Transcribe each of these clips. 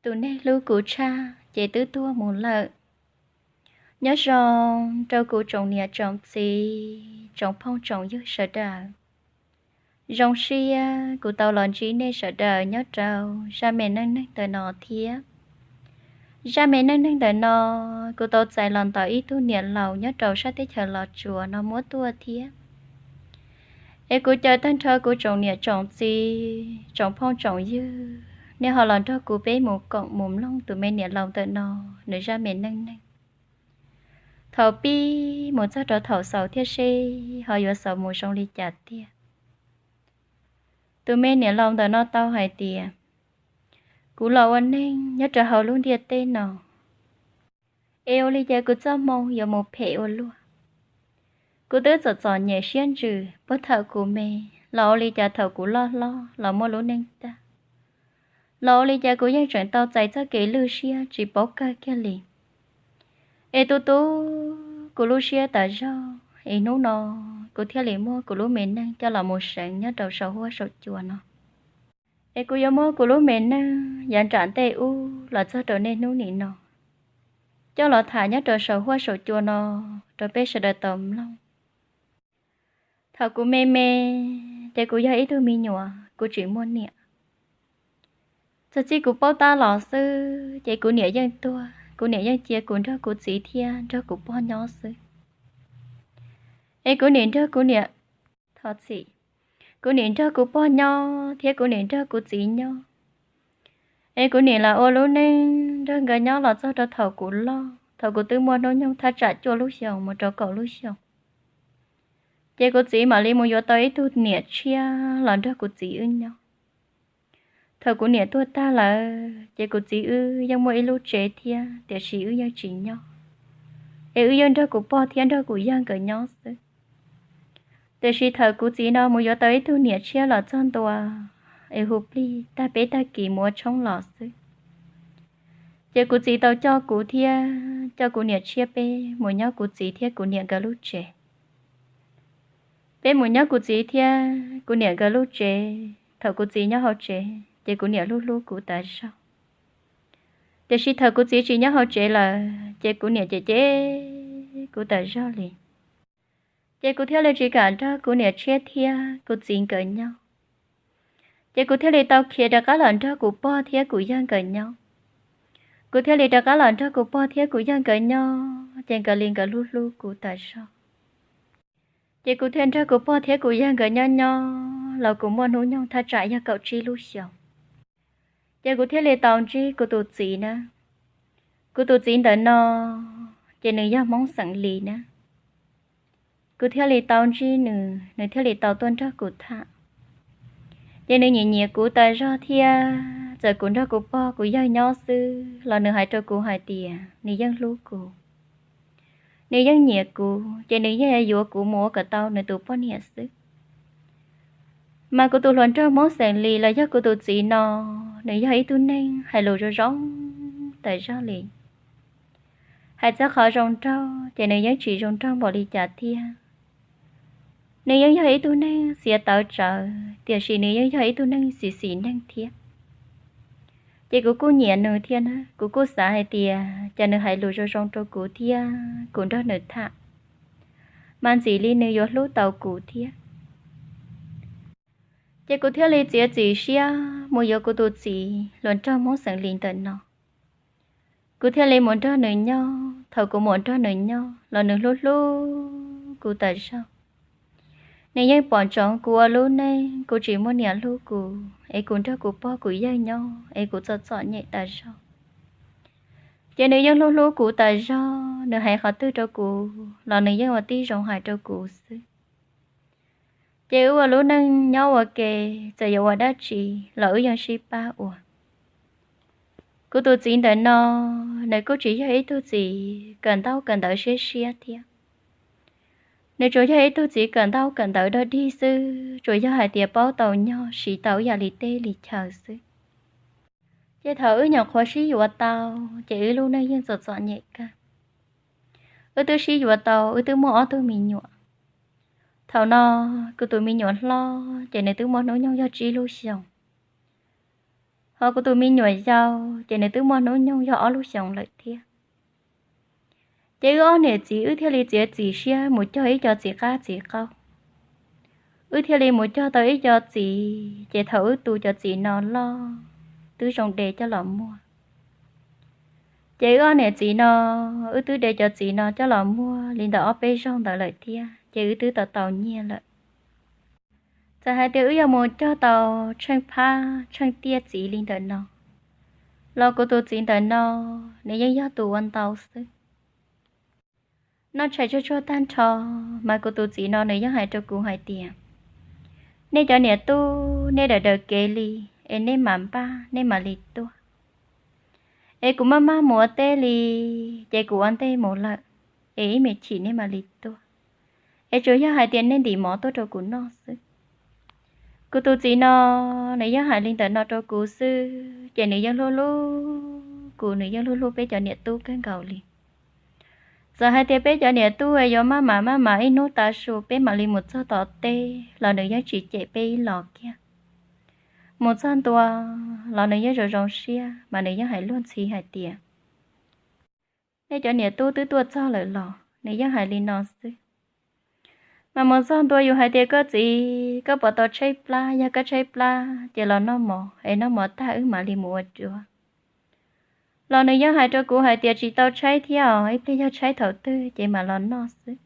Tus neeg hlub kuv tshaj ces twb tuag mus lawm. Nyob zoo rau kuv tsoom niam tsoom txiv, tsoom phooj tsoom ywg sawv daws. Zoo siab kuv tau los ntsib nej sawv daws nyob rau zaj me neej neeg ntawm no thiab. Zaj me neej neeg ntawm no kuv tau txais los ntawm ib tug niam laus nyob rau sab teb chaws Los Tsuas no muab tuaj thiab. Es kuv caw tag nrho kuv tsoom niam tsoom txiv, tsoom phooj tsoom ywg, nej ho los nrog kuv peb mus koom mus mloog tus me niam laus ntawm no nws zaj me neej neeg, thaum pib mus txog rau thaum xaus thiab seb ho yuav xaus mus zoo li cas tiag. Tus me niam laus ntawm no tau hais tias, kuv los ua neej nyob rau hauv lub ntiaj teb no, es ua li cas kuv txoj hmoo yuav mus phem ua luaj. Kuv twb txom txom nyem siab ntsws puag thaum kuv me, los ua li cas thaum kuv loj hlob los muaj lub neej tag, los ua li cas kuv yeej tseem tau txais txoj kev lwj siab tsis paub kawg kiag li. Es tu tu kuv lub siab tas zog, es hnub no kuv thiaj li muab kuv lub me neej coj los mus seev nyob rau saum huab saum cua no. Es kuv yuav muab kuv lub me neej yav nram ntej ub los txog rau niaj hnub nim no coj los tham nyob rau saum huab saum cua no rau peb sawv daws tau mloog. Thaum kuv me me, ces kuv yog ib tug me nyuam kuv tsis muaj niam. Txog txij kuv paub tab los xwb ces kuv niam yeej tuag, kuv niam yeej cia kuv nrog kuv txiv thiab nrog kuv pog nyob xwb. Es kuv niam nrog kuv niam, thov txim, kuv niam nrog kuv pog nyob thiab kuv niam nrog kuv txiv nyob. Es kuv niam los ua lub neej nrog nkawd nyob los txog rau thaum kuv loj, thaum kuv twb muaj hnub nyoog thaj tsam cuaj lub xyoos mus rau kaum lub xyoos, ces kuv txiv mam li mus yuav tau ib tug niam tshiab los nrog kuv txiv wb nyob. Thaum kuv niam tuag tag lawm ces kuv txiv wb yeej muaj ib lub tsev thiab, tiam sis wb yeej tsis nyob, es wb yeej nrog kuv pog thiab nrog kuv yawg nkawd nyob xwb. Tiam sis thaum kuv txiv no mus yuav tau ib tug niam tshiab los txog ntua, es hu plig tag peb tag kis mus ua tshoob los xwb, ces kuv txiv tau coj kuv thiab coj kuv niam tshiab peb mus nyob kuv txiv thiab kuv niam nkawd lub tsev. Peb mus nyob kuv txiv thiab kuv niam nkawd lub tsev. Thaum kuv txiv nyob hauv tsev ces kuv niam hlub hlub kuv tas zog, tiam sis thaum kuv txiv tsis nyob hauv tsev lawm ces kuv niam cem cem kuv tas zog li. Ces kuv thiaj li tsis kam nrog kuv niam tshiab thiab kuv txiv nkawd nyob. Ces kuv thiaj li tau khiav rov qab los nrog kuv pog thiab kuv yawg nkawd nyob. Kuv thiaj li rov qab los nrog kuv pog thiab kuv yawg nkawd nyob, ces nkawd li nkawd hlub hlub kuv tas zog. Ces kuv thiaj nrog kuv pog thiab kuv yawg nkawd nyob nyob los kuv muaj hnub nyoog thaj tsam yog kaum tsib lub xyoos. Ces kuv thiaj li tau ntsib kuv tus txiv na. Kuv tus txiv ntawm no ces nws yog Hmoob xeem Lis na. Kuv thiaj li tau ntsib nws, nws thiaj li tau tuaj nrog kuv tham. Ces nws nyiam nyiam kuv tas zog thiab, txawm kuv nrog kuv pog kuv yawg nyob xwb los nws hais rau kuv hais tias nws yeej hlub kuv, nws yeej nyiam kuv, ces nws yeej yuav kuv mus ua kom tau nws tus poj niam xwb. Mas kuv tus hluas nraug Hmoob xeem Lis los yog kuv tus txiv no, nws yog ib tug neeg hais lus zoo zoo tas zog li. Hais txog qhov zoo nraug ces nws yeej tsis zoo nraug npaum li cas thiab. Nws yeej yog ib tug neeg xiav tawv tsawv, tiam sis nws yeej yog ib tug neeg xis xis neej thiab. Ces kuv kuj nyiam nws thiab na, kuv kuj xav hais tias cas nws hais lus zoo zoo rau kuv thiab kuv nrog nws tham, mas ntxim li nws yuav hlub tau kuv thiab. Ces kuv thiaj li txiav txim siab mus yuav kuv tus txiv hluas nraug Hmoob xeem Lis ntawm no. Kuv thiaj li mus nrog nws nyob. Thaum kuv mus nrog nws nyob los nws hlub hlub kuv tas zog. Nws yeej pom ntsoov kuv ua lub neej kuv tsis muaj niam hlub kuv, es kuv nrog kuv pog kuv yawg nyob es kuv txom txom nyem tas zog. Ces nws yeej hlub hlub kuv tas zog, nws hais qhov twg rau kuv los nws yeej ua tib zoo hais rau kuv xwb. Ces wb ua lub neej nyob ua ke, txawm yuav ua dab tsi los wb yeej sib pab ua. Kuv tus txiv ntawm no, nws kuj tsis yog ib tug txiv kawm ntaub kawm ntawv siab siab thiab. Nws tsuas yog ib tug txiv kawm ntaub kawm ntawv dog dig xwb, tsuas yog hais tias paub tau nyog siv tau ib yam li teb li chaw xwb. Ces thaum wb nyuam qhuav sib yuav tau, ces wb lub neej yeej txom txom nyem kawg. Wb twb sib yuav tau, wb twb muaj ob tug me nyuam. Thaum no kuv tus me nyuam hlob ces nws twb muaj hnub nyoog yog tsib lub xyoos. Hos kuv tus me nyuam yau ces nws twb muaj hnub nyoog yog ob lub xyoos lawm thiab. Ces wb ob niam txiv wb thiaj li txiav txim siab mus cog ib co txiv qab txiv qaub. Wb thiaj li mus cog tau ib co txiv, ces thaum wb tu cov txiv no loj twb zoo de coj los muag. Ces wb ob niam txiv no, wb twb de cov txiv no coj los muag li ntawm ob peb zaug ntawd lawm thiab, ces wb twb tau tau nyiaj lawm. Txawm hais tias wb yuav mus cog tau tsheej phab tsheej tiaj txiv li ntawm no los kuv tus txiv ntawm no nws yeej yog tus ua ntau xwb. Noj tshais tsuag tsuag tag nrho, mas kuv tus txiv no nws yeej hais rau kuv hais tias, nej cov niam tub nej daws daws kev li, es nej mam npaj nej mam li tuaj. Es kuv maj maj mus ua teb li, ces kuv ua ntej mus lawm, es ib me chim nej mam li tuaj. Es tsuas yog hais tias nej ntim mov tuaj rau kuv noj xwb. Kuv tus txiv no, nws yeej hais li ntawm no rau kuv xwb, ces nws yeej hlub hlub kuv, nws yeej hlub hlub peb cov niam tub kawg nkaus li. Txawm hais tias peb cov niam tub yuav maj mam maj mam ib hnub tav su peb mam li mus txog tom teb los nws yeej tsis cem peb ib los kiag. Mus txog ntua los nws yeej zoo zoo siab, mas nws yeej hais luag ntxhi hais tias, nej cov niam tub twb tuaj txog lawm los? Nws yeej hais li no xwb. Mas mus txog ntua yus hais tias, koj txiv, koj puas tau tshaib plab? Yog koj tshaib plab ces los noj mov, es noj mov tag wb mam li mus ua duav. Los nws yeej hais rau kuv hais tias, tsis tau tshaib thiab os, ib pliag yog tshaib thaum twg ces mam los noj xwb.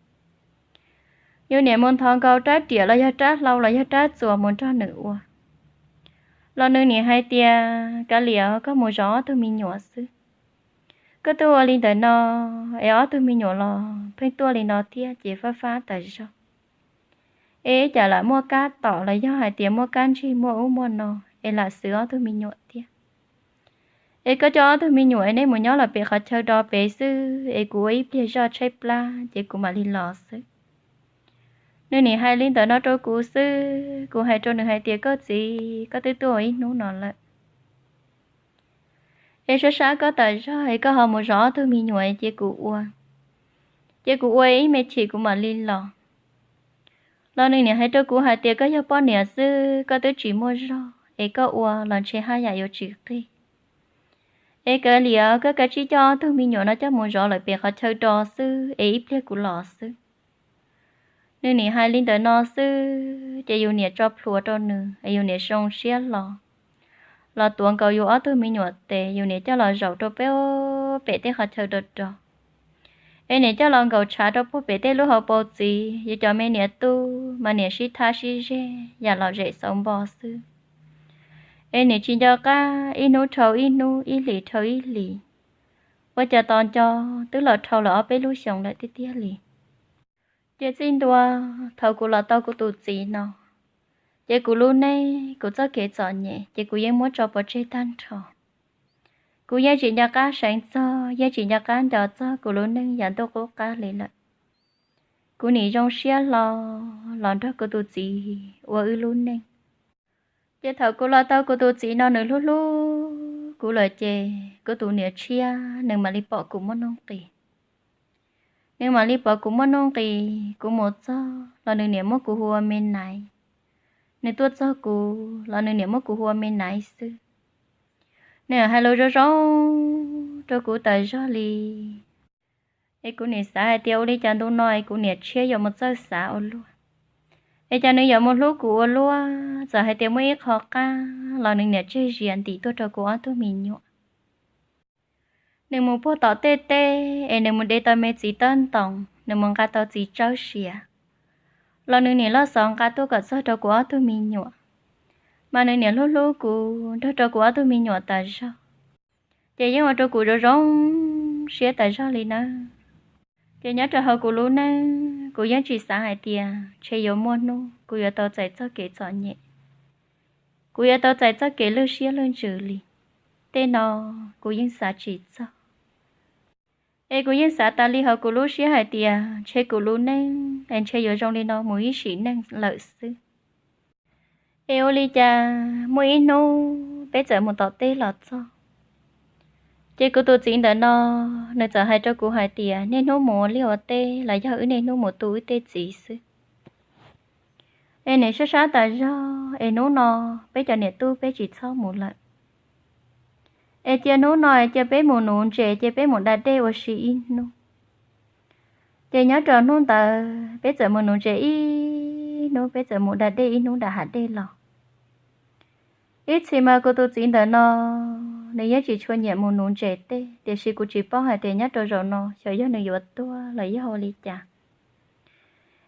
Yus niam mus nthov nkaus rab riam los yog rab hlau los yog rab txuas mus nrog nws ua, los nws nim hais tias, kav liam, koj mus zov ob tug me nyuam xwb. Koj twb ua li ntawm no, es ob tug me nyuam los pheej tuaj li no thiab ces fab fab tas zog. Es ib cas lam muaj kab tom los yog hais tias muaj kab ntsig muaj ub muaj no, es lam xwb ob tug me nyuam thiab. Es koj coj ob tug me nyuam es neb mus nyob los pem qhov chaw do pem xwb, es kuv ua ib pliag zoj tshaib plab ces kuv mam li los xwb. Nws nim hais li ntawm no rau kuv xwb, kuv hais rau nws hais tias, koj txiv, koj twb tuaj ua ib hnub no lawm, es sab sab koj tas zog es koj ho mus zov ob tug me nyuam cia kuv ua, cia kuv ua ib me chim kuv mam li los. Los nws nim hais rau kuv hais tias, koj yog poj niam xwb, koj twb tsis muaj zog, es koj ua los ntshe haj yam yuav tsis qig. Es kav liam, koj kav tsij coj ob tug me nyuam no coj mus zov lawm pem qhov chaw do xwb, es ib pliag kuv los xwb. Nws nim hais li ntawm no xwb ces yus niam tso plhuav rau nws, es yus niam zoo siab los, los tuav nkaus yus ob tug me nyuam tes, yus niam coj los zaum rau pem, pem tej qhov chaw do do. Es niam coj los nkaum tshav rau puag pem tej lub hauv paus txiv, yus cov me niam tub mas niam sib thab sib zeg yam los zem xauv npo xwb. Es niam tsis nco qab, ib hnub dhau ib hnub, ib hlis dhau ib hlis, ua cas tos nco twb los dhau lawm ob peb lub xyoos lawm tiag tiag li. Ces txij ntua thaum kuv los tau kuv tus txiv no, ces kuv lub neej kuv txoj kev txom nyem ces kuv yeej muab tso pov tseg tag nrho. Kuv yeej tsis nco qab seev txog, yeej tsis nco qab nco txog kuv lub neej yav ntuj qub qab li lawm. Kuv nim zoo siab hlo los nrog kuv tus txiv ua wb lub neej. Ces thaum kuv los tau kuv tus txiv no nws hlub hlub kuv lawm ces kuv tus niam tshiab nws mam li pom kuv muaj nuj nqis. Nws mam li pom kuv muaj nuj nqis, kuv mus txog los nws niam muab kuv hu ua me naiv. Nws tuaj txog kuv los nws niam muab kuv hu ua me naiv xwb. Nws hais lus zoo zoo rau kuv tas zog li. Es kuv nim xav hais tias ua li cas ntu no es kuv niam tshiab yuav mus txawj xav ua luaj, es cas nws yuav mus hlub kuv ua luaj, txawm hais tias muaj ib qho qab los nws niam tseg zias ntim tuaj rau kuv ob tug me nyuam. Nws mus puag tom tej teb es nws mus de tau me txiv tawb ntoos, nws mus nqa tau txiv tsawb siav, los nws niam loj xov nqa tuaj kom txog rau kuv ob tug me nyuam. Mas nws niam hlub hlub kuv nrog rau kuv ob tug me nyuam tas zog, ces yeej ua rau kuv zoo zoo siab tas zog li nawb. Ces nyob rau hauv kuv lub neej kuv yeej tsis xav hais tias ntshe yuav muaj hnub kuv yuav tau txais txoj kev txom nyem, kuv yuav tau txais txoj kev lwj siab lwj ntsws li. Tej no kuv yeej xav tsis txog. Es kuv yeej xav tas li hauv kuv lub siab hais tias ntshe kuv lub neej es ntshe yuav zoo li no mus ib sim neej lawm xwb. Es ua li cas muaj ib hnub peb txawm mus tom teb los txog, ces kuv tus txiv ntawm no nws txawm hais rau kuv hais tias niaj hnub mus ua liaj ua teb los yog wb niaj hnub mus tu wb tej txiv xwb. Es nws sab sab tas zog es hnub no peb cov niam tub peb tsis txhob mus lawm. Es cia hnub no cia peb mus nuv ntses, cia peb mus da dej ua si ib hnub. Ces nyob rau hnub ntawd peb txawm mus nuv ntses ib hnub, peb txawm mus da dej ib hnub nram hav dej los. Ib txhis mas kuv tus txiv ntawm no nws yeej tsis tshua nyiam mus nuv ntses tej, tiam sis kuv tsis paub hais tias nyob rau zaum no xyov yog nws yuav tuag los yog ua li cas.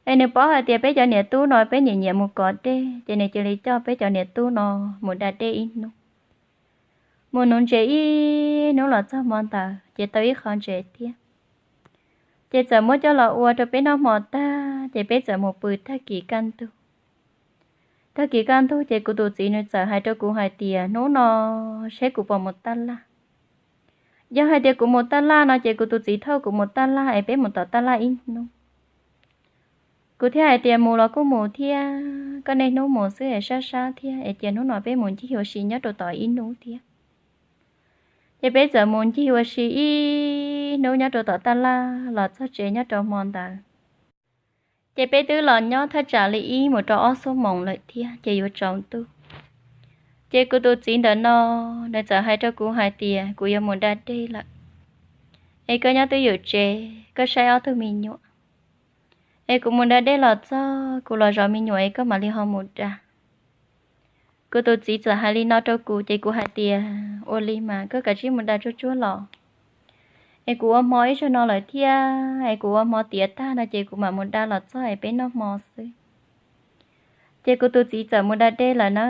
Es nws paub hais tias peb cov niam tub no peb nyiam nyiam mus kov dej, ces nws cia li coj peb cov niam tub no mus da dej ib hnub, mus nuv ntses ib hnub los txog hmo ntawd ces tau ib qho ntses thiab. Ces txawm muab coj los ua rau peb noj hmo tag, ces peb txawm mus pw tag kis kaj ntug. Tag kis kaj ntug ces kuv tus txiv nws txawm hais rau kuv hais tias hnub no seb kuv puas mus taj laj. Yog hais tias kuv mus taj laj no ces kuv tus txiv thauj kuv mus taj laj es peb mus tom taj laj ib hnub. Kuv thiaj hais tias mus los kuj mus thiab, koj niaj hnub mus xwb es sab sab thiab, es cia hnub no peb mus ncig ua si nyob rau tom ib hnub thiab. Ces peb txawm mus ncig ua si ib hnub nyob rau tom taj laj los txog tsev nyob rau hmo ntawd. Ces peb twb los nyob thaj tsam li ib mus rau ob xuab moos lawm thiab ces yuav tsaus ntuj. Ces kuv tus txiv ntawm no nws txawm hais rau kuv hais tias kuv yuav mus da dej lawm, es koj nyob twj ywm tsev koj saib ob tug me nyuam, es kuv mus da dej los txog kuv los zov me nyuam es koj mam li ho mus da. Kuv tus txiv txawm hais li no rau kuv ces kuv hais tias ua li mas koj kav tsij mus da tsuag tsuag los, es kuv ua hmo ib zaug no lawm thiab, es kuv ua hmo tiav tag no ces kuv mam mus da los txog es peb noj hmo xwb. Ces kuv tus txiv txawm mus da dej lawm na.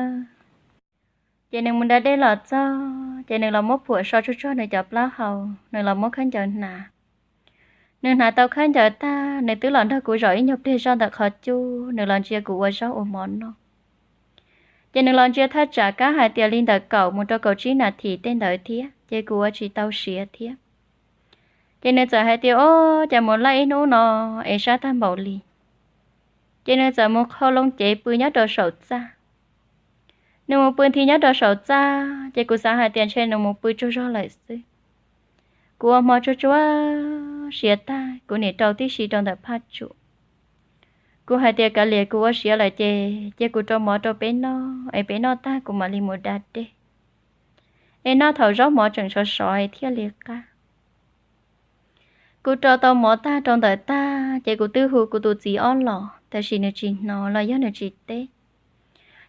Ces nws mus da dej los txog ces nws los muab phuam so tsuag tsuag nws cov plaub hau, nws los muab khaub ncaws hnav. Nws hnav tau khaub ncaws tag nws twb los nrog kuv zaum ib nyuag pliag zoj ntawm qhov cub, nws los ntsia kuv ua zaub ua mov noj. Ces nws los ntsia thaj tsam kab hais tias li ntawm kaum mus rau kaum tsib nas this tej ntawd thiab ces kuv ua tsis tau siav thiab. Ces nws txawm hais tias o, cas mus laj ib hnub no es sab tag npaum li. Ces nws txawm mus qhau loo cev pw nyob rau saum txaj. Nws mus pw nthi nyob rau saum txaj ces kuv xav hais tias ntshe nws mus pw tsaug zog lawm xwb. Kuv ua hmo tsuag tsuag siav tag kuv niam rau tib si rau ntawm phaj tsum. Kuv hais tias kav liam kuv ua siav lawm ces cia kuv rau mov rau peb noj es peb noj tag kuv mam li mus da dej, es noj thaum zaub mov tseem sov sov es thiaj li qab. Kuv rau tau mov tag rau ntawm tag ces kuv twb hu kuv tus txiv ob los tab sis nws tsis hnov los yog nws tsis teb.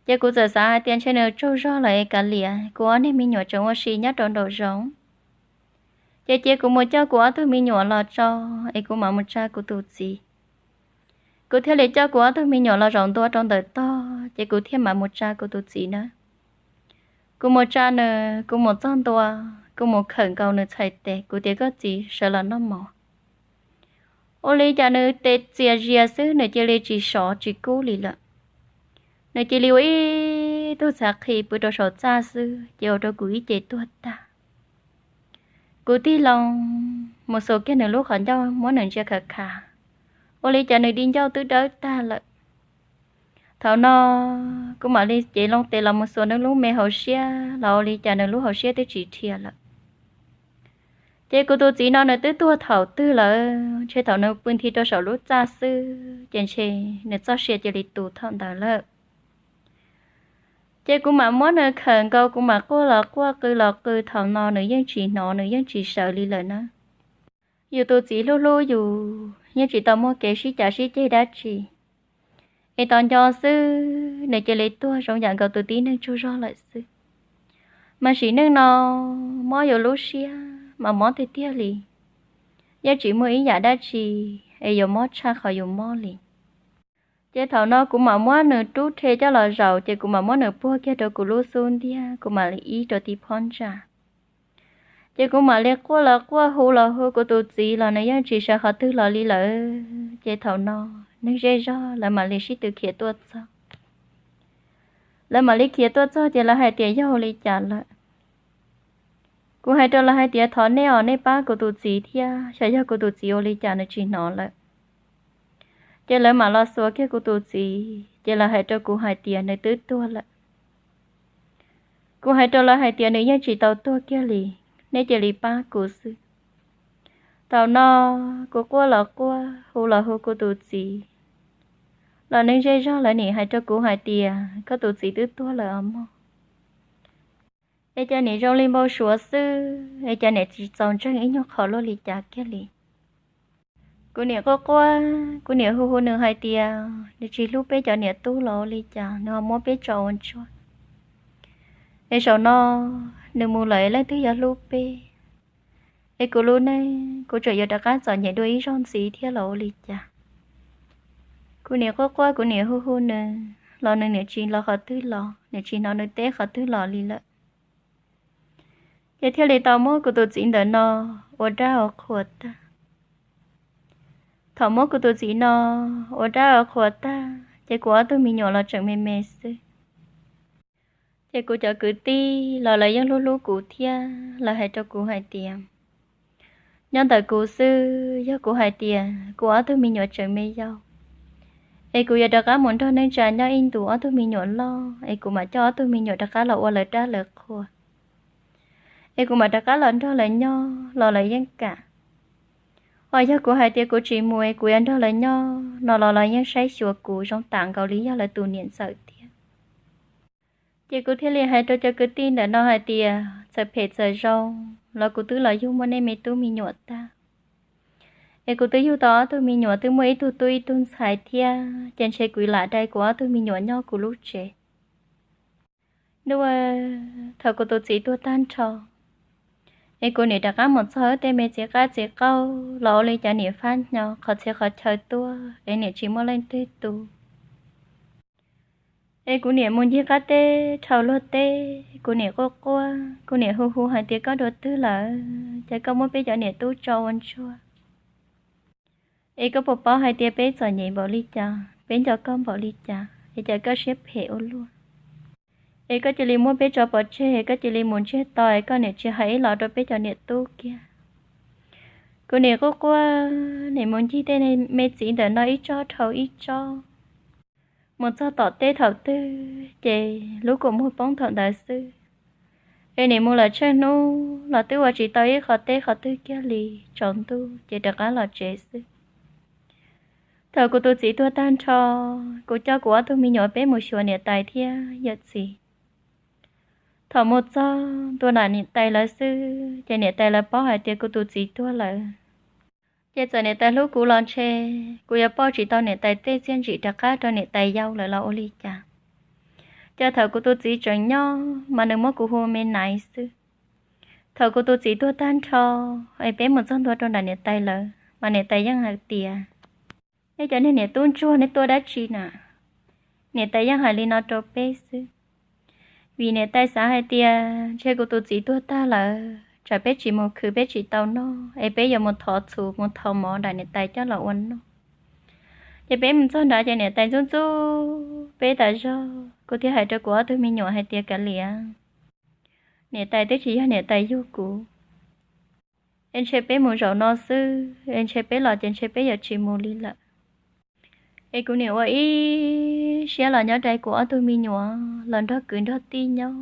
Ces kuv txawm xav hais tias ntshe nws tsaug zog lawm es kav liam kuv ob niag me nyuam tseem ua si nyob rau nraum zoov. Ces cia kuv mus coj kuv ob tug me nyuam los tso es kuv mam mus tsa kuv tus txiv. Kuv thiaj li coj kuv ob tug me nyuam los zaum ntua rau ntawm tog ces kuv thiaj mam mus tsa kuv tus txiv na. Kuv mus tsa nws, kuv mus txog ntua, kuv mus khawm nkaus nws txhais tes kuv tias koj txiv sawv los noj mov. Ua li cas nws tes txias zias xwb nws cia li tsis sov tsis kub li lawm. Nws cia li ua ib tug txhav qhi pw rau saum txaj xwb ces ua rau kuv ib ce tuag tag. Kuv tig loo mus xuas kiag nws lub qhov ncauj muab nws ntsia khav khav, ua li cas nws di ncauj twb dawb tag lawm. Thaum no kuv mam li cev loo tes los mus xuas nws lub me hauv siab los ua li cas nws lub hauv siab twb tsis dhia lawm. Ces kuv tus txiv no nws twb tuag thaum twg lawm, ntshe thaum nws pw nthi rau saum lub txaj xwb ces ntshe nws txoj sia cia li tu thaum ntawd lawm. Ces kuv mam muab nws khawm nkaus kuv mam quaj los quaj qw los qw, thaum no nws yeej tsis hnov nws yeej tsis sawv li lawm na. Yus tus txiv hlub hlub yus yeej tsis tau muaj kev sib cav sib ceg dab tsi, es tos nco xwb nws cia li tuag zoo yam nkaus tus tib neeg tsaug zog lawm xwb. Mas sim neej no mob yus lub siab mas mob tiag tiag li, yeej tsis muaj ib yam dab tsi es yuav mob tshaj qhov yus mob li. Ces thaum no kuv mam muab nws rub rhe coj los zaum ces kuv mam muab nws puag kiag rau kuv lub xub ntiag kuv mam li ib rau tim phab ntsa. Ces kuv mam li quaj los quaj hu los hu kuv tus txiv los nws yeej tsis sawv qhov twg los li lawm. Ces thaum no neeg zej zog lawv mam li sib tw khiav tuaj txog. Lawv mam li khiav tuaj txog ces lawv hais tias yog ua li cas lawm. Kuv hais rau lawv hais tias thov nej os, nej pab kuv tus txiv thiab, xyov yog kuv tus txiv ua li cas nws tsis hnov lawm. Ces lawv mam los xuas kiag kuv tus txiv ces lawv hais rau kuv hais tias nws twb tuag lawm. Kuv hais rau lawv hais tias nws yeej tsis tau tuag kiag li, nej cia li pab kuv xwb. Thaum no kuv quaj los quaj hu los hu kuv tus txiv, los neeg zej zog lawv nim hais rau kuv hais tias koj tus txiv twb tuag lawm os mog. Es cov niam zoo li npau suav xwb, es cov niam tsis txaus ntseeg ib nyuag qho luaj li cas kiag li. Kuv niam quaj quaj, kuv niam hu hu nws hais tias nws tsis hlub peb cov niam tub los ua li cas nws ho muab peb tso ua ntsuag. Es zaum no nws mus lawm leej twg yuav hlub peb? Es kuv lub neej kuv tseem yuav rov qab txom nyem dua ib zaug ntxiv thiab los ua li cas? Kuv niam quaj quaj, kuv niam hu hu nws los nws niam tsis los qhov twg los, nws tsis hnov nws teb qhov twg los li lawm. Ces thiaj li tau muab kuv tus txiv ntawm no ua dab ua qhuas tag. Thaum muab kuv tus txiv no ua dab ua qhuas tag ces kuv ob tug me nyuam los tseem me me xwb. Ces kuv cov kwv tij los lawv yeej hlub hlub kuv thiab lawv hais rau kuv hais tias, nyob ntawm kuv xwb yog kuv hais tias kuv ob tug me nyuam tseem me yau, es kuv yuav rov qab mus nrog neej tsa nyob ib ntus ob tug me nyuam loj es kuv mam coj ob tug me nyuam rov qab los ua lawv dab lawv qhuas, es kuv mam rov qab los nrog lawv nyob los lawv yeej kam. Ho yog kuv hais tias kuv tsis mus es kuv yuav nrog lawv nyob no los lawv yeej saib xyuas kuv zoo tam nkaus li yog lawv tus niam ntxawm thiab. Ces kuv thiaj li hais rau cov kwv tij ntawm no hais tias txawm phem txawm zoo los kuv twb los yug muaj nej me tub me nyuam tag. Es kuv twb yug tau ob tug me nyuam twb muaj ib tug tub ib tug ntxhais thiab, ces ntshe kuv lam dai kuv ob tug me nyuam nyob kuv lub tsev. Nub, thaum kuv tus txiv tuag tag nrho, es kuv niam rov qab mus txog wb tej me txiv qab txiv qaub los ua li cas niam fab hnyo qhov txhia qhov chaw tuaj es niam tsis muaj leej twg tu. Es kuv niam mus ncig qab teb dhau luag teb, kuv niam quaj quaj, kuv niam hu hu hais tias koj dua twg lawm, ces koj muab peb cov niam tub tso ua ntsuag. Es koj puas paub hais tias peb txom nyem npaum li cas, peb nco koj npaum li cas, es cas koj siab phem ua luaj? Es koj cia li muab peb tso pov tseg, koj cia li mus ntsiag to, es koj niam tsis hais ib los rau peb cov niam tub kiag. Kuv niam quaj quaj, niam mus ncig tej me txiv ntawm no ib tsob dhau ib tsob. Mus txog tom teb thaum twg ces lub kua muag poob thaum ntawd xwb. Es niam mus lawm tsheej hnub los twb ua tsis tau ib qho teb qhov twg kiag li, tsaus ntuj ces rov qab los tsev xwb. Thaum kuv tus txiv tuag tag nrho, kuv coj kuv ob tug me nyuam peb mus xyuas niam tais thiab yawm txiv. Thaum mus txog ntua nram niam tais lawv xwb ces niam tais lawv paub hais tias kuv tus txiv tuag lawm. Ces txawm niam tais hlub kuv los ntshe kuv yuav pauj tsis tau niam tais tej txiaj ntsim rov qab rau niam tais yau lawm los ua li cas. Ces thaum kuv tus txiv tseem nyob mas nws muab kuv hu me naiv xwb. Thaum kuv tus txiv tuag tag nrho, es peb mus txog ntua rau nram niam tais lawv mas niam tais yeej hais tias, nej cov niag niam tub ntsuag nej tuaj dab tsi na? Niam tais yeej hais li no rau peb xwb. Vim niam tais xav hais tias ntshe kuv tus txiv tuag tag lawm tsam peb tsis mus khwv peb tsis tau noj, es peb yuav mus thov txhuv mus thov mov nram niam tais coj los ua noj. Ces peb mus txog nrad ces niam tais ntxub ntxub peb tas zog, kuv thiaj hais rau kuv ob tug me nyuam hais tias kav liam, niam tais twb tsis yog niam tais yug kuv. Es ntshe peb mus zaum no xwb, es ntshe peb los ces ntshe peb yuav tsis mus li lawm. Es kuv niam ua ib siab los nyob dai kuv ob tug me nyuam los nrog kwv nrog tij nyob.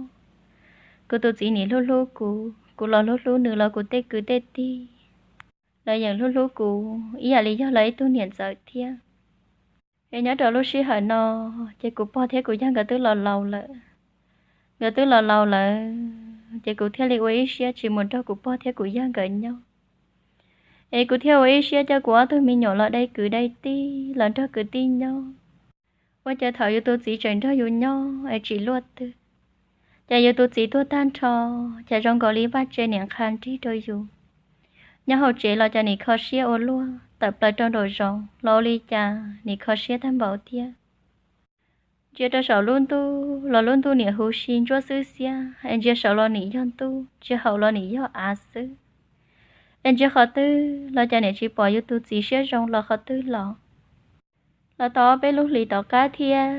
Kuv tus txiv nim hlub hlub kuv, kuv los hlub hlub nws los kuv tej kwv tej tij los yeej hlub hlub kuv ib yam li yog lawv ib tug niam ntxawm thiab. Es nyob rau lub sij hawm no, ces kuv pog thiab kuv yawg nkawd twb los laus lawm. Nkawd twb los laus lawm ces kuv thiaj li ua ib siab tsis mus nrog kuv pog thiab kuv yawg nkawd nyob. Es kuv thiaj ua ib siab coj kuv ob tug me nyuam los dai kwv dai tij los nrog kwv tij nyob. Ua cas thaum yus tus txiv tseem nrog yus nyob es tsis luaj twg, ces yus tus txiv tuag tag nrho, ces zoo nkaus li vaj tse nim nqha nrig rau yus. Nyob hauv tsev los cov nim kho siab ua luaj, tawm plaws rau nraum zoov los ua li cas nim kho siab tag npaum thiab. Ntsia rau saum lub ntuj los lub ntuj nim huv si ntsuab xwb xiab, es ntsia saum los nim yog ntuj, ntsia hauv los nim yog av xwb. Es ntsia qhov twg los cov nim tsis pom yus tus txiv siab zoo los qhov twg los. Los tau ob peb lub hlis tom qab thiab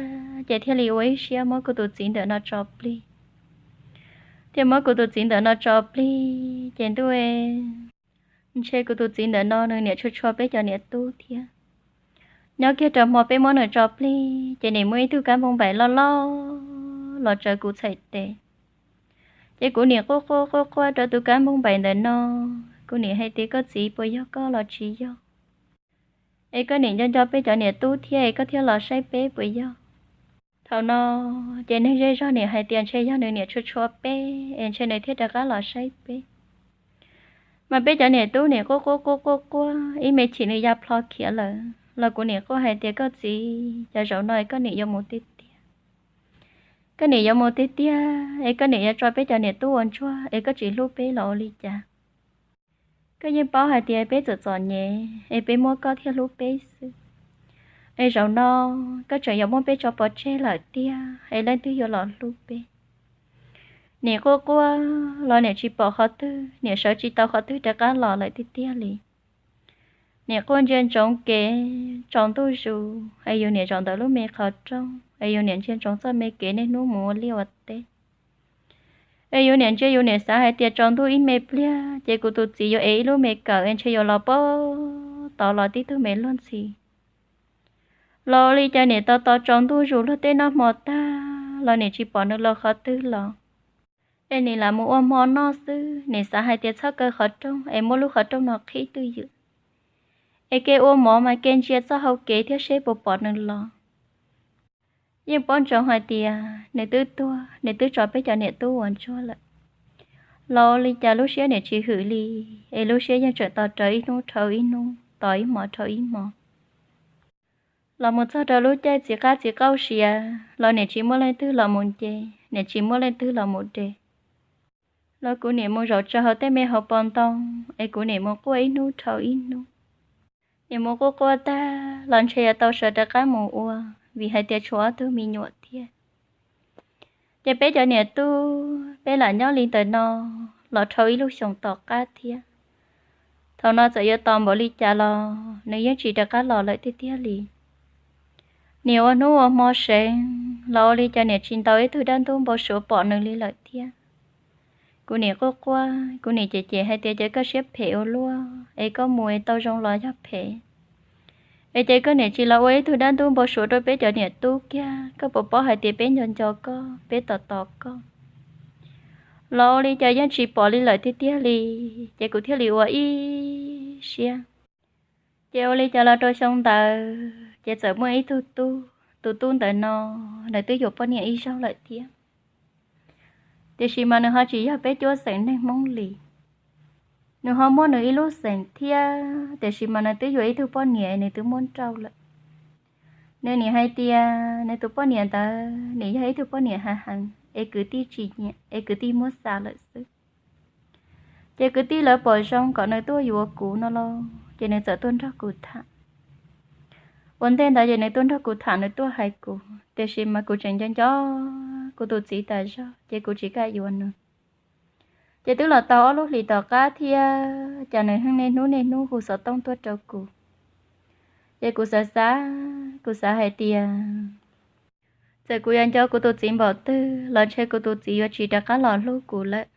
ces thiaj li ua ib siab muab kuv tus txiv ntawm no tso plig. Thiaj muab kuv tus txiv ntawm no tso plig ces ntuj, ntshe kuv tus txiv ntawm no nws niam tshua tshua peb cov niam tub thiab. Nyob kiag rau hmo peb muab nws tso plig ces nim muaj ib tug kab npoo npaim loj loj los tsaws kuv txhais tes. Ces kuv nim quaj quaj quaj quaj rau tus kab npoo npaim ntawm no, kuv nim hais tias koj txiv puas yog koj los tsis yog? Es koj nim nco nco peb cov niam tub thiab es koj thiaj los saib peb puas yog? Thaum no ces neeg zej zog nim hais tias ntshe yog nws niam tshua tshua peb es ntshe nws thiaj rov qab los saib peb. Mas peb cov niam tub nim quaj quaj quaj quaj quaj ib me chim nws ya plho khiav lawm los kuv nim quaj hais tias koj txiv, cov zaum no es koj nim yuav mus tiag tiag. Koj nim yuav mus tiag tiag es koj nim yuav tso peb cov niam tub ua ntsuag es koj tsis hlub peb los ua li cas? Koj yeej paub hais tias peb txom txom nyem es peb muab koj thiaj hlub peb xwb. Es zaum no koj tseem yuav muab peb tso pov tseg lawm tiag es leej twg yuav los hlub peb? Nim quaj quaj los nim tsis pom qhov twg, nim sawv tsis tau qhov twg rov qab los lawm tiag tiag li. Nim quaj ntsia ntsoov kev tsaus ntuj zus es yus nim zaum ntawm lub me qhov rooj es yus nim ntsia ntsoov txoj me kev niaj hnub mus ua liaj ua teb. Es yus nim ntsia yus nim xav hais tias tsaus ntuj ib me pliag ces kuv tus txiv yuav ev ib lub me kawm es ntshe yuav los pab tod los tib tug me luag ntxhi. Los ua li cas nim tos tos tsaus ntuj zus luag tej noj hmo tag los nim tsis pom nws los qhov twg los. Es nim lam mus ua hmo noj xwb, nim xav hais tias txhob kaw qhov rooj es muab lub qhov rooj no qhib twj ywm es ke ua mov mas ke ntsia txoj hau kev thiab seb puas pom nws los. Yeej paub ntsoov hais tias nws twb tuag, nws twb tso peb cov niam tub ua ntsuag lawm. Los ua li cas lub siab nim tsis hwm li, es lub siab yeej tseem tos rawv ib hnub dhau ib hnub, tos ib hmo dhau ib hmo. Los mus txog rau lub caij txiv qab txiv qaub siav los nim tsis muaj leej twg los mus nce, nim tsis muaj leej twg los mus de. Los kuv nim mus zaum tsaws hauv tej me hauv paus ntoo es kuv nim mus quaj ib hnub dhau ib hnub. Nim mus quaj quaj tag los ntshe yuav tau sawv rov qab mus ua, vim hais tias tshuav ob tug me nyuam thiab. Ces peb cov niam tub peb lam nyob li ntawm no los dhau ib lub xyoos tom qab thiab. Thaum no txawm yuav tos npaum li cas los nws yeej tsis rov qab los lawm tiag tiag li. Nim ua hnub ua hmo seev los ua li cas nim tsis ntaus ib tug dab ntub npau suav pom nws li lawm thiab. Kuv nim quaj quaj, kuv nim cem cem hais tias cas koj siab phem ua luaj es koj mus es tau zoo los yog phem. Es ces koj nim tsis los ua ib tug dab ntub npau suav rau peb cov niam tub kiag, koj puas paub hais tias peb nco nco koj, peb tos tos koj. Los ua li cas yeej tsis pom li lawm tiag tiag li, ces kuv thiaj li ua ib siab. Ces ua li cas los rau xyoo ntawd ces txawm muaj ib tug tub, tus tub ntawm no nws twb yuav poj niam ib zaug lawm thiab. Tiam sis mas nws ho tsis yog peb cuab xeem neeg Hmoob li. Nws ho muaj nws ib lub xeem thiab, tiam sis mas nws twb yuav ib tug poj niam nws twb muab nrauj lawm. Nws nim hais tias nws tus poj niam ntawd nim yog ib tug poj niam hav heev es kwv tij tsis nyiam es kwv tij muab xa lawm xwb. Ces kwv tij lawv pom zoo kom nws tuaj yuav kuv no los ces nws txawm tuaj nrog kuv tham. Ua ntej ntawd ces nws tuaj nrog kuv tham, nws tuaj hais kuv, tiam sis mas kuv tseem nco nco kuv tus txiv tas zog ces kuv tsis kam yuav nws. Ces twb los tau ob lub hlis tom qab thiab, cas nws yeej niaj hnub niaj hnub hu xov tooj tuaj rau kuv. Ces kuv xav xav, kuv xav hais tias txawm kuv yuav nco kuv tus txiv npaum twg los ntshe kuv tus txiv yuav tsis rov qab los hlub kuv lawm.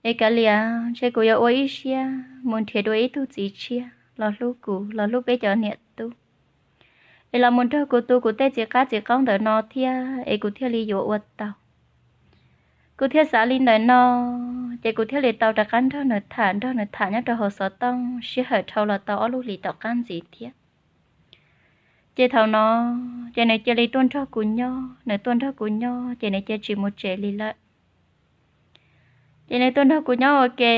Es kav liam, ntshe kuv yuav ua ib siab mus nrhiav dua ib tug txiv tshiab los hlub kuv, los hlub peb cov niam tub, es los mus nrog kuv tu kuv tej txiv qab txiv qaub ntawm no thiab es kuv thiaj li yuav ua tau. Kuv thiaj xav li ntawm no, ces kuv thiaj li tau rov qab nrog nws tham, nrog nws tham nyob rau hauv xov tooj sij hawm dhau los tau ob lub hlis tom qab ntxiv thiab. Ces thaum no, ces nws cia li tuaj nrog kuv nyob, nws tuaj nrog kuv nyob ces nws cia tsis mus tsev li lawm. Ces nws tuaj nrog kuv nyob ua ke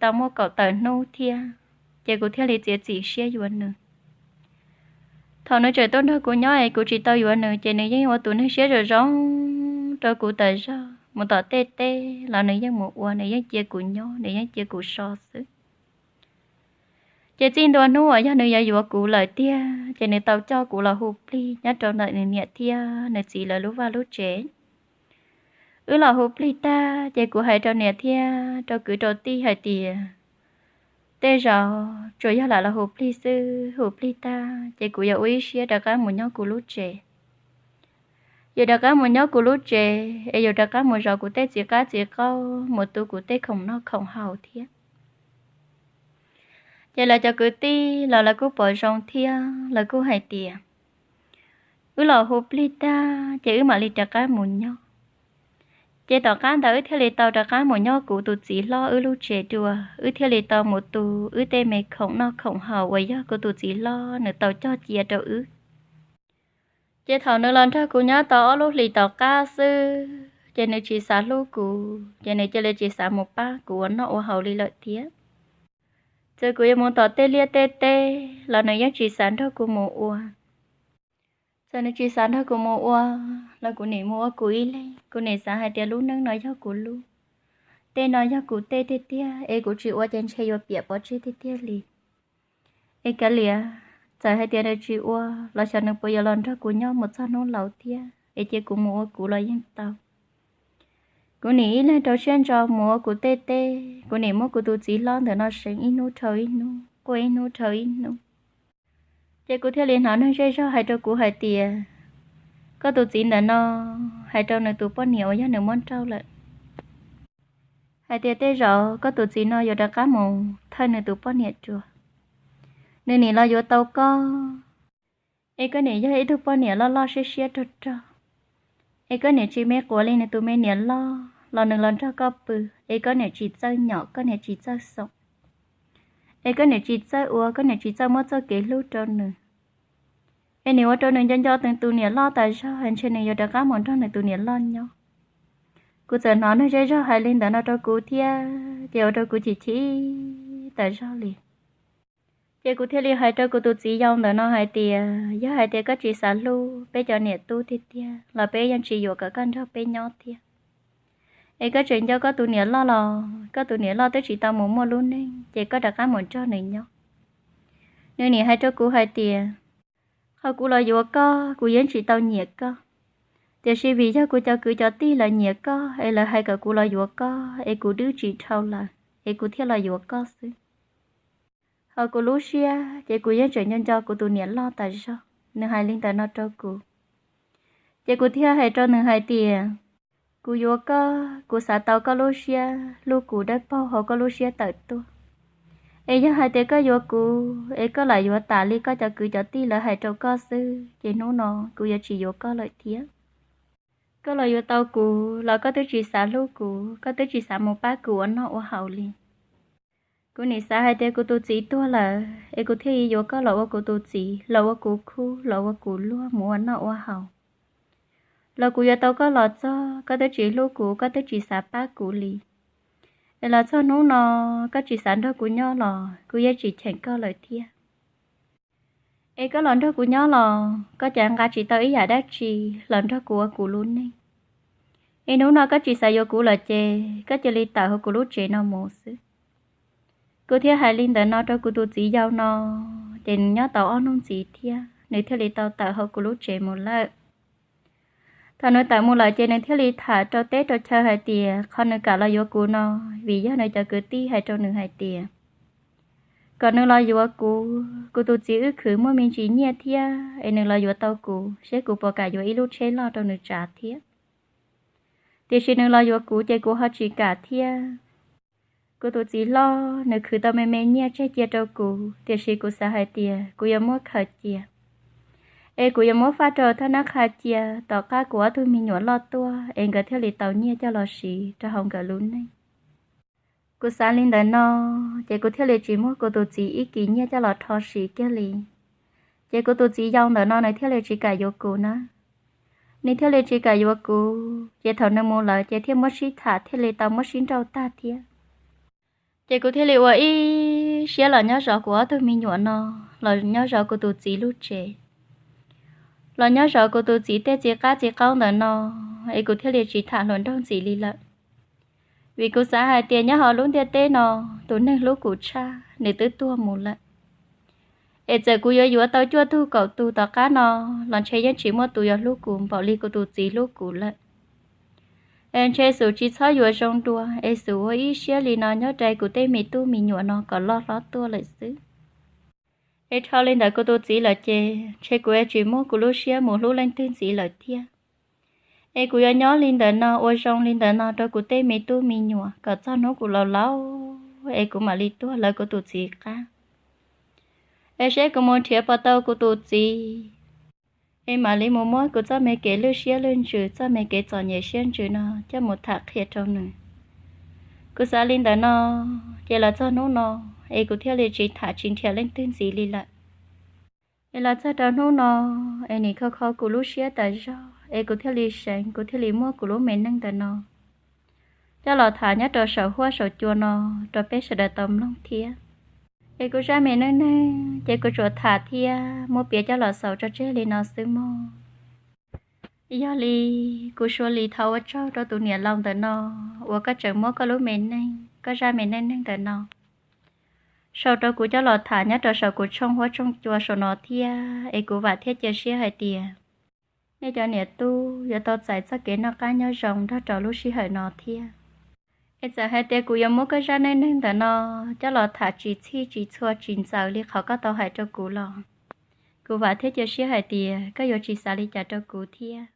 tau muaj kaum tawm hnub thiab, ces kuv thiaj li txiav txim siab yuav nws. Thaum nws tseem tuaj nrog kuv nyob es kuv tsis tau yuav nws ces nws yeej ua tus neeg siab zoo zoo rau kuv tas zog, mus tom tej teb los nws yeej mus ua, nws yeej cia kuv nyob, nws yeej cia kuv so xwb. Ces txij ntua hnub uas yog nws yuav yuav kuv lawm tiag, ces nws tau coj kuv los hu plig nyob rau ntawm nws niam thiab nws txiv lawv lub vaj lub tsev. Wb los hu plig tag ces kuv hais rau niam thiab rau kwv rau tij hais tias tej zaum tsuas yog lam los hu plig xwb, hu plig tag ces kuv yuav ua ib siab rov qab mus nyob kuv lub tsev. Yuav rov qab mus nyob kuv lub tsev es yuav rov qab mus zov kuv tej txiv qab txiv qaub, mus tu kuv tej khoom noj khoom haus thiab. Ces lawv cov kwv tij los lawv kuj pom zoo thiab, lawv kuj hais tias wb los hu plig tag ces wb mam li rov qab mus nyob. Ces tom qab ntawd wb thiaj li tau rov qab mus nyob kuv tus txiv hlob wb lub tsev dua, wb thiaj li tau mus tu wb tej me khoom noj khoom haus uas yog kuv tus txiv hlob nws tau cog cia rau wb. Ces thaum nws los nrog kuv nyob tau ob lub hlis tom qab xwb, ces nws tsis xav hlub kuv, ces nws cia li tsis xav mus pab kuv ua noj ua haus li lawm thiab. Txawm kuv yuav mus tom tej liaj tej teb los nws yeej tsis xav nrog kuv mus ua. Txawm nws tsis xav nrog kuv mus ua los kuv nim mus ua kuv ib leeg. Kuv nim xav hais tias lub neej no yog kuv lub, tej no yog kuv tej tiag tiag, es kuv tsis ua ces ntshe yuav piam pov tseg tiag tiag li. Es kav liam, txawm hais tias nws tsis ua los xyov nws puas yuav los nrog kuv nyob mus txog hnub laus thiab, es cia kuv mus ua kuv los yeej tau. Kuv nim ib leeg rau siab ntso mus ua kuv tej teb, kuv nim muab kuv tus txiv hlob ntawm no seev ib hnub dhau ib hnub, quaj ib hnub dhau ib hnub. Ces kuv thiaj li hnov neeg zej zog hais rau kuv hais tias, koj tus txiv ntawm no hais rau nws tus poj niam uas yog nws muab nrauj lawm, hais tias tej zaum koj tus txiv no yuav rov qab mus thawj nws tus poj niam dua, nws nim los yuav tau koj, es koj nim yog ib tug poj niam loj loj siab siab rog rog, es koj nim tsis me quav li nws tus me niam loj los nws los nrog koj pw, es koj nim tsis txawj nyom, koj nim tsis txawj xoom, es koj nim tsis txawj ua, koj nim tsis txawj muab txoj kev hlub rau nws, es nim ua rau nws nco nco nws tus niam loj tas zog, ntshe nws yuav rov qab mus nrog nws tus niam loj nyob. Kuv txawm hnov neeg zej zog hais li ntawd no rau kuv thiab, ces ua rau kuv chim chim tas zog li. Ces kuv thiaj li hais rau kuv tus txiv yau ntawm no hais tias, yog hais tias koj tsis xav hlub peb cov niam tub tiag tiag los peb yeej tsis yuam kom koj nrog peb nyob thiab. Es koj tseem nco koj tus niam loj los koj tus niam loj twb tsis tau mus muaj lub neej, ces koj rov qab mus nrog nws nyob. Nws nim hais rau kuv hais tias, qhov kuv los yuav koj kuv yeej tsis tau nyiam koj, tiam sis vim yog kuv cov kwv cov tij lawv nyiam koj es lawv hais kom kuv los yuav koj, es kuv dwb tsis dhau lawm, es kuv thiaj los yuav koj xwb. Ho kuv lub siab ces kuv yeej tseem nco nco kuv tus niam loj tas zog. Nws hais li ntawd no rau kuv, ces kuv thiaj hais rau nws hais tias, kuv yuav koj, kuv xav tau koj lub siab hlub kuv dawb paug hauv koj lub siab tawm tuaj. Es yog hais tias koj yuav kuv es koj lam yuav tas li koj cov kwv cov tij lawv hais rau koj xwb, ces hnub no kuv yuav tsis yuav koj lawm thiab. Koj los yuav tau kuv los koj twb tsis xav hlub kuv, koj twb tsis xav mus pab kuv ua noj ua haus li. Kuv nim xav hais tias kuv tus txiv tuag lawm es kuv thiaj li yuav koj los ua kuv tus txiv, los ua kuv khub, los ua kuv luag mus ua noj ua haus. Los kuv yuav tau koj los txog koj twb tsis hlub kuv, koj twb tsis xav pab kuv li. Es los txog hnub no koj tsis xav nrog kuv nyob los kuv yeej tsis cheem koj lawm thiab. Es koj los nrog kuv nyob los koj cas nqa tsis tau ib yam dab tsi los nrog kuv ua kuv lub neej. Es hnub no koj tsis xav yuav kuv lawm ces koj cia li tawm hauv kuv lub tsev no mus xwb. Kuv thiaj hais li ntawd no rau kuv tus txiv yau no, ces nws nyob tau ob hnub ntxiv thiab nws thiaj li tau tawm hauv kuv lub tsev mus lawm. Thaum nws tawm mus lawm ces nws thiaj li tham rau teb rau chaw hais tias qhov nws kam los yuav kuv no, vim yog nws cov kwv tij hais rau nws hais tias kom nws los yuav kuv, kuv tus txiv wb khwv muaj me ntsis nyiaj thiab es nws los yuav tau kuv seb kuv puas kam yuav ib lub tsheb loj rau nws tsav thiab. Tiam sis nws los yuav kuv ces kuv ho tsis kam thiab. Kuv tus txiv hlob nws khwv tau me me nyiaj tseg cia rau kuv, tiam sis kuv xav hais tias kuv yuav muab khaws cia, es kuv yuav muab faj rau thaj nab qha cia, tom qab kuv ob tug me nyuam loj tuaj es nkawd thiaj li tau nyiaj coj los siv rau hauv nkawd lub neej. Kuv xav li ntawd no, ces kuv thiaj li tsis muab kuv tus txiv ib kis nyiaj coj los rho siv kiag li. Ces kuv tus txiv yau ntawm no nws thiaj li tsis kam yuav kuv na. Nws thiaj li tsis kam yuav kuv, ces thaum nws mus lawm ces thiaj muab sib tham thiaj li tau muab sib nrauj tag thiab. Ces kuv thiaj li ua ib siab los nyob zov kuv ob tug me nyuam no, los nyob zov kuv tus txiv lub tsev, los nyob zov kuv tus txiv tej txiv qab txiv qaub ntawm no, es kuv thiaj li tsis tham hluas nraug ntxiv li lawm. Vim kuv xav hais tias nyob hauv lub ntiaj teb no, tus neeg hlub kuv tshaj nws twb tuag mus lawm. Es txawm kuv yuav yuav tau cuaj tug kaum tug tom qab no los ntshe yeej tsis muaj tus yuav hlub kuv npaum li kuv tus txiv hlub kuv lawm. Es ntshe xub tsis txhob yuav zoo dua, es xub ua ib siab li no nyob rais kuv tej me tub me nyuam no kom loj hlob tuaj lawm xwb. Es dhau li ntawd kuv tus txiv lawm ces ntshe kuv yuav tsis muab kuv lub siab mus hlub leej twg ntxiv lawm thiab. Es kuv yuav nyob li ntawd no ua zoo li ntawd no rau kuv tej me tub me nyuam kom txog hnub kuv laus laus es kuv mam li tuag lawv kuv tus txiv qab. Es seb kuv mus nrhiav puas tau kuv tus txiv, es mam li mus muab kuv txoj me kev lwj siab lwj ntsws, txoj me kev txom nyem siab ntsws no coj mus tham qhia rau nws. Kuv xav li ntawd no, ces los txog hnub no, es kuv thiaj li tsis tham tsis nrhiav leej twg ntxiv li lawm. Es los txog rau hnub no, es nim kho kho kuv lub siab tas zog, es kuv thiaj li seev, kuv thiaj li muab kuv lub me neej ntawm no coj los tham nyob rau saum huab saum cua no rau peb sawv daws tau mloog thiab. Es kuv zaj me neej neeg ces kuv tsuas tham thiab muab piav coj los xaus tso tseg li no xwb mog. Yog li, kuv Suav Lis thov ua tsaug rau tus niam laus ntawm no uas koj tseem muab koj lub me neej, koj zaj me neej neeg ntawm no sau rau kuv coj los tham nyob rau saum kuv tshooj huab tshooj cua saum no thiab. Es kuv vam thiab cia siab hais tias nej cov niam tub yuav tau txais txoj kev noj qab nyob zoo nrog rau lub sij hawm no thiab. Es txawm hais tias kuv yuav muab koj zaj neej neeg ntawm no coj los tham tsis txhij tsis txhua tsis ntxaws li qhov koj tau hais rau kuv los, kuv vam thiab cia siab hais tias koj yuav tsis xav li cas rau kuv thiab.